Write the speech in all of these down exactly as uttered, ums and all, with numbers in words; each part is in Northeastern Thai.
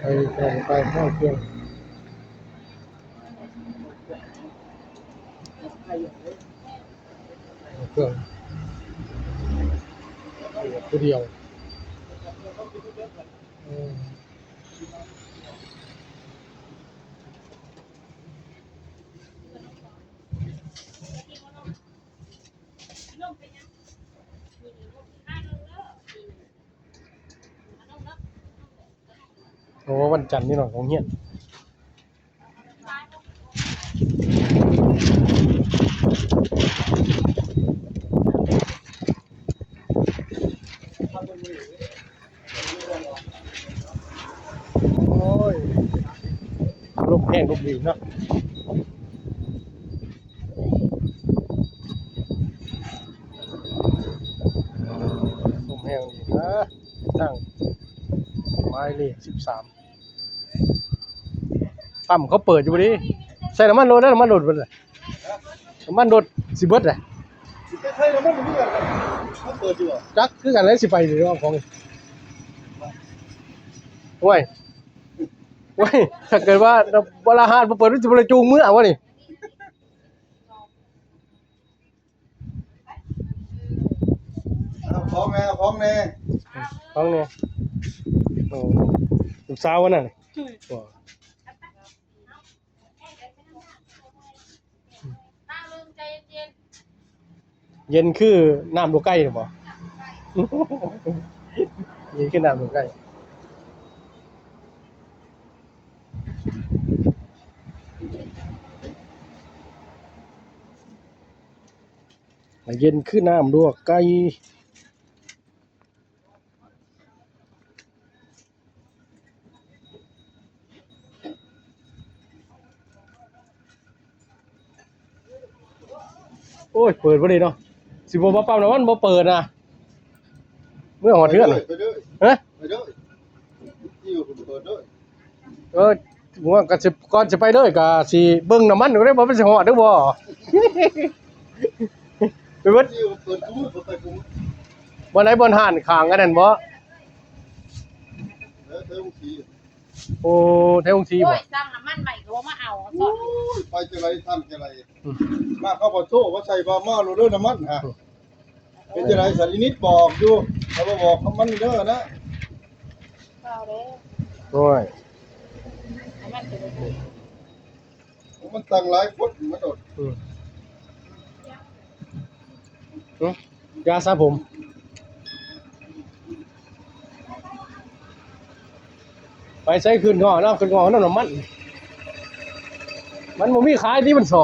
ไปไปไปห้องเครื่อง เครื่องผู้เดียว เออ โอ้ วันจันทร์นี่หน่อยของเฮียน โอ้ย ลมแห้งลมดีเนาะ ลมแห้งดีนะ ทางหมายเลขสิบสาม ปั๊มเขาเปิดอยู่พอดี ใส่น้ำมันรถแล้ว น้ำมันรถเบิดเลย น้ำมันรถสิเบิดเลย สิไปใส่น้ำมันมันเบิดเลย เขาเปิดอยู่อะ จักคือกันแล้วสิไปหรือเอาของ โอ้ย โอ้ย ถ้าเกิดว่าเวลาหาดบ่เปิด มันสิบ่ได้จูงมือเอาวะนี่ เอาของแน่ เอาของแน่ ของแน่ โอ้ ลูกสาววะนั่น อืม ว้า เย็นคือน้ำลูกไก่หรือบ่ เย็นคือน้ำลูกไก่ เย็นคือน้ำลวกไก่ โอ้ย เปิดบ่ได้เนาะ สิบ่มาปั๊มน้ำมันบ่เปิดนะ เมื่อหอดเทือน ไปเด้อ ไปเด้อ ฮะ ไปเด้อ ที่อยู่ผมเปิดเด้อ เออ ว่าก็สิ ก่อนสิไปเลยก็สิเบิ่งน้ำมันอยู่เด้ ว่ามันสิฮอดหรือบ่ ไปเบิด ที่อยู่ผมเปิดกูมือผมไปกูมือ บ่อนไหน บ่อนห้านข้างกันนั่นบ่ เออ เทิงสี โอ้ แถวกรุงศรีบ่ โอ้ย สั่งน้ำมันใหม่ก็บ่มาเอา โอ้ย ไปจะไรทำจะไร อืม มาเขาบอกโทษว่าใส่บามาโลดเด้อน้ำมันฮะ อืม เป็นจะไรสารินิดบอกอยู่ เขาบอกเขามันเด้อนะ เอาเด้อ โอ้ย น้ำมันจะบ่ถูก มันตั้งหลายคนมันอด อืม อืม ยาสระผม ไปใส่ขึ้นงอเนาะ ขึ้นงอน้ำมัน มันบ่มีขายที่มันสอ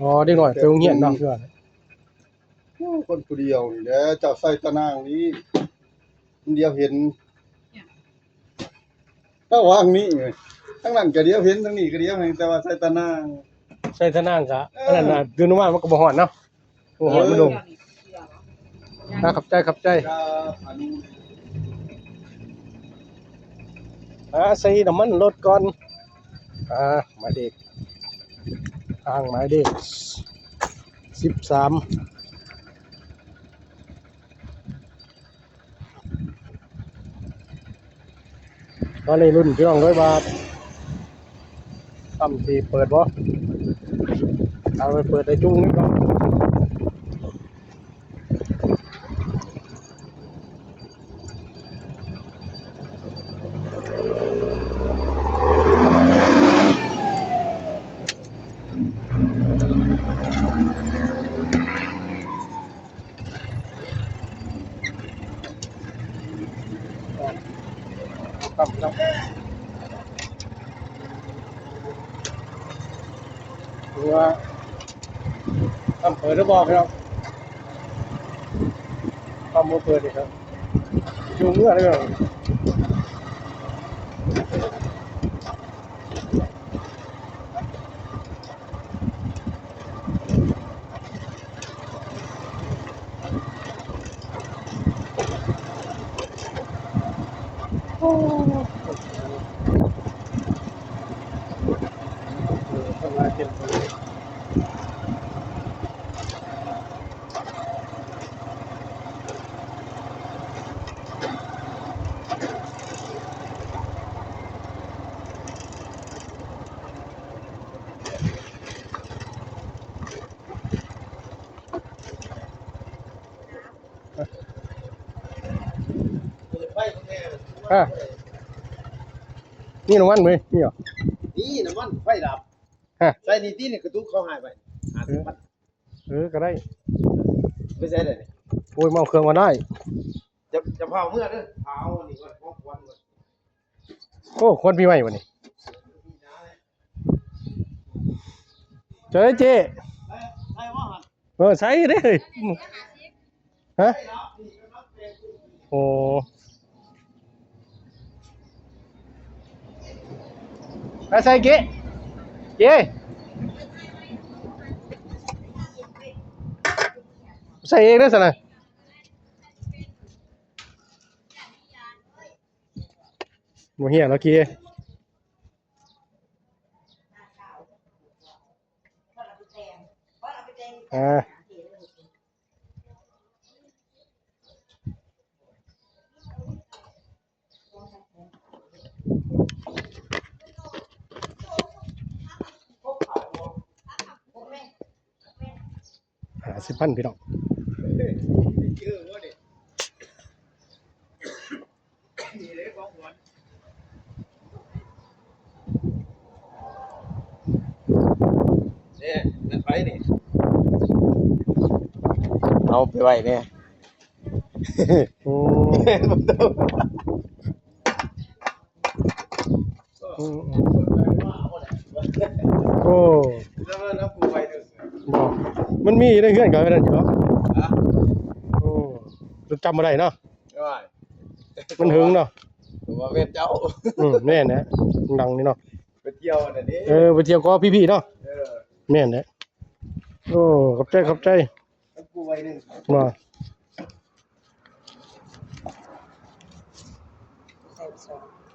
อ๋อ เด็กน้อยไปโรงเรียนเนาะ เพื่อน โอ้ คนผู้เดียวนี่แหละ เจ้าใส่ตะนางนี่ คนเดียวเห็น ระหว่างนี้ ทั้งนั้นก็เดียวเห็น ทั้งนี้ก็เดียวเห็น แต่ว่าใส่ตะนาง ใส่ตะนางกะ เออ อันนั้นน่ะ ดื่มน้ำมันมันก็บ่ฮ้อนเนาะ โอ้โห เออ มันลง อ่ะ ขอบใจ ขอบใจ ครับ อนุ อ่า ใส่น้ำมันรถก่อน อ่า หมายเลข ทางหมายเลขสิบสาม ตอนนี้รุ่นพี่น้องเลยว่า ปั๊มสิเปิดบ่ เอาไปเปิดในจุ่งนี่ก่อน ครับ ครับ ถือว่า ปั๊มเปิดหรือบ่ครับ ปั๊มบ่เปิดเลยครับ อยู่เมืองเลยครับ โอ้ คนมาเต็มเลย เปิดไฟตรงนี้ อ่ะ นี่น้ำมันเว้ย นี่เหรอ นี่น้ำมันไฟดับ ฮะ ใส่นี่ที่นี่กระตุกเขาหายไป ห้าสิบพัน เออ ก็ได้ ไม่ใช่เลย โอ้ย มาเอาเครื่องมาได้ จะ จะเผาเมื่อเด้อ เผาอันนี้ก่อน ของควันก่อน โอ้ ควันปีใหม่วะนี่ เจอเจ้ เออ ใส่เด้อ ฮะ โอ้ ไปใส่เก๊ะ เก๊ะ ใส่เองเด้อ สนะ บ่เหี่ยแล้ว เก๊ะ อ่า ห้าสิบพัน พี่น้อง เนี่ย นั่นไปนี่ เอาไปไว้เนี่ย โอ้ อืม โอ้ แล้ว แล้วกูไปดูสิ บอก มันมีในเฮือนกับอันนั้นอยู่เนาะ ฮะ โอ้ จำบ่ได้เนาะ ได้ มันหึงเนาะ ตัวเวทเจ้า อืม แม่นนะ ดังนี่เนาะ ไปเที่ยวน่ะนี่ เออ ไปเที่ยวก็พี่ๆเนาะ เออ แม่นนะ โอ้ ขอบใจ ขอบใจ แล้วกูไปหนึ่ง มา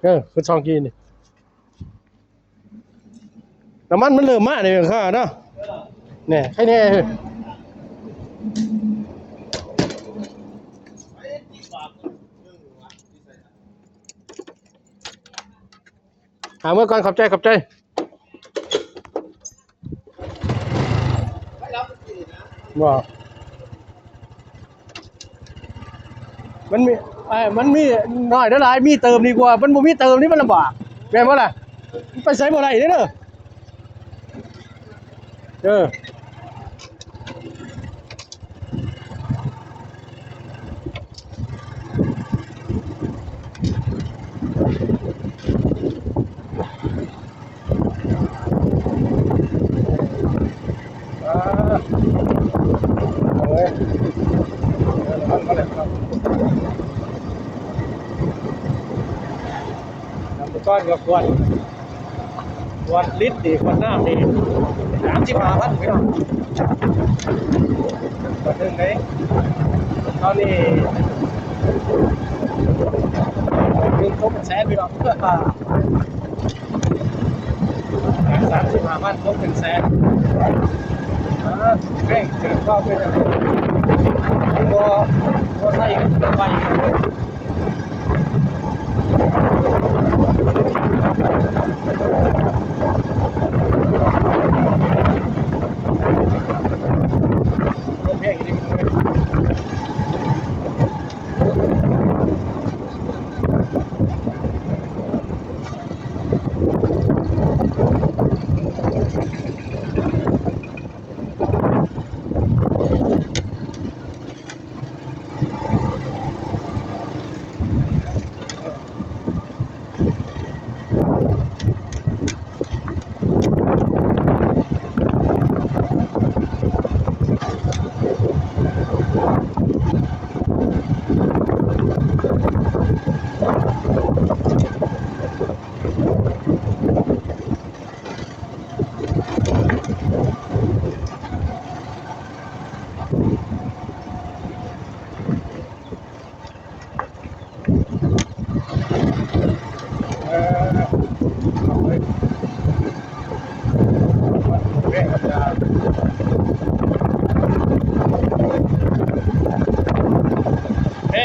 เออ เป็นซองกินนี่ น้ำมันมันเริ่มมาเนี่ยค่ะเนาะ เนี่ย ใครแน่เฮ้ย หาเมื่อก่อน ขอบใจ ขอบใจ ว่า มันมี เอ้ย มันมีน้อยเด้อหลาย มีเติมดีกว่า มันบ่มีเติมนี่มันลำบาก แม่นบ่ล่ะ มันไปไสบ่ได้เด้อ เออ อ่า เอาเลย เอาเลยครับ น้ำก้อนก็ขวด ขวดลิตรนี่ ขวดน้ำนี่ สามสิบห้าพัน พี่น้อง ขวดหนึ่งเด้ ตอนนี้ หนึ่งตกเป็นแสน พี่น้อง เพื่อ สามสิบห้าพัน ตกเป็นแสน อ่า แม่ง เจอข้าวเป็นอะไร บ่ บ่ใส่ไป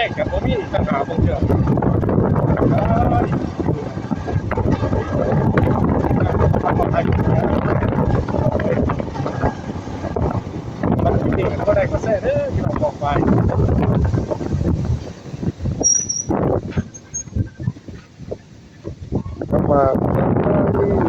กกับบ่มีปัญหาบ่เชื่อม มันจริงๆก็ได้ก็แซ่เด้อพี่น้องบอกไป